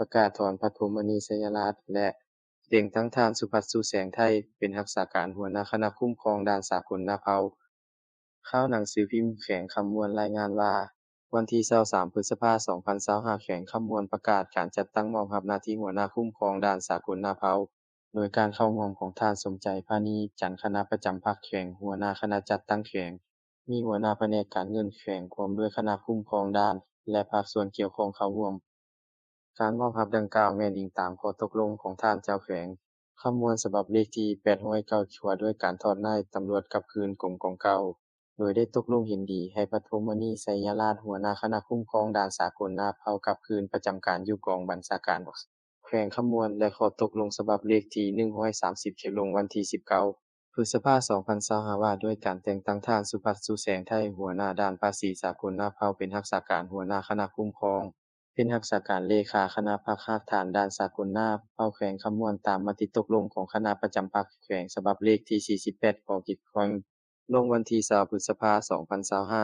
ປະກາດຖອນພະໂທມະນີໄຊຍະລາດ ແລະ ແຕ່ງຕັ້ງທ່ານ ສຸພັດ ຊູແສງໄທ ເປັນຮັກສາການຫົວໜ້າຄະນະຄຸ້ມຄອງດ່ານສາກົນໜ້າເຜົ່າ. ຂ່າວໜັງສືພິມແຂວງຄຳມ່ວນລາຍງານວ່າ ວັນທີຊາວສາມ ພຶດສະພາ ສອງພັນຊາວຫ້າ ແຂວງຄຳມ່ວນປະກາດການຈັດຕັ້ງມອບຮັບໜ້າທີ່ຫົວໜ້າຄຸ້ມຄອງດ່ານສາກົນໜ້າເຜົ່າ ໂດຍການເຂົ້າຮ່ວມຂອງທ່ານ ສົມໃຈ ພານີຈັນ ຄະນະປະຈຳພັກແຂວງ, ຫົວໜ້າຄະນະຈັດຕັ້ງແຂວງ, ມີຫົວໜ້າພະແນກການເງິນແຂວງ ພ້ອມດ້ວຍຄະນະຄຸ້ມຄອງດ່ານ ແລະ ພາກສ່ວນກ່ຽວຂ້ອງເຂົ້າຮ່ວມ. ການມອບຮັບດັ່ງກ່າວແມ່ນອີງຕາມຂໍ້ຕົກລົງຂອງທ່ານເຈົ້າແຂວງຄຳມ່ວນສະບັບເລກທີ ແປດຮ້ອຍເກົ້າ ວ່າດ້ວຍການຖອດນາຍຕຳຫຼວດກັບຄືນກົມກອງເກົ່າ ໂດຍໄດ້ຕົກລົງເຫັນດີໃຫ້ພະໂທມະນີໄຊຍະລາດ ຫົວໜ້າຄະນະຄຸ້ມຄອງດ່ານສາກົນໜ້າເຜົ່າກັບຄືນປະຈຳການຢູ່ກອງບັນຊາການແຂວງຄຳມ່ວນ ແລະ ຂໍ້ຕົກລົງສະບັບເລກທີ ໜຶ່ງຮ້ອຍສາມສິບ ທີ່ລົງວັນທີສິບເກົ້າ ພຶດສະພາ ສອງພັນຊາວຫ້າ ວ່າດ້ວຍການແຕ່ງຕັ້ງທ່ານ ສຸພັດ ຊູແສງໄທ ຫົວໜ້າດ່ານພາສີສາກົນໜ້າເຜົ່າ ເປັນຮັກສາການຫົວໜ້າຄະນະຄຸ້ມຄອງ, ເປັນຮັກສາການເລຂາຄະນະພັກຮາກຖານດ່ານສາກົນໜ້າເຜົ່າແຂວງຄຳມ່ວນ ຕາມມະຕິຕົກລົງຂອງຄະນະປະຈຳພັກແຂວງສະບັບເລກທີສີ່ສິບແປດ ຂໍ້ເກັດຂ້ອງ ລົງວັນທີຊາວ ພຶດສະພາ ສອງພັນຊາວຫ້າ.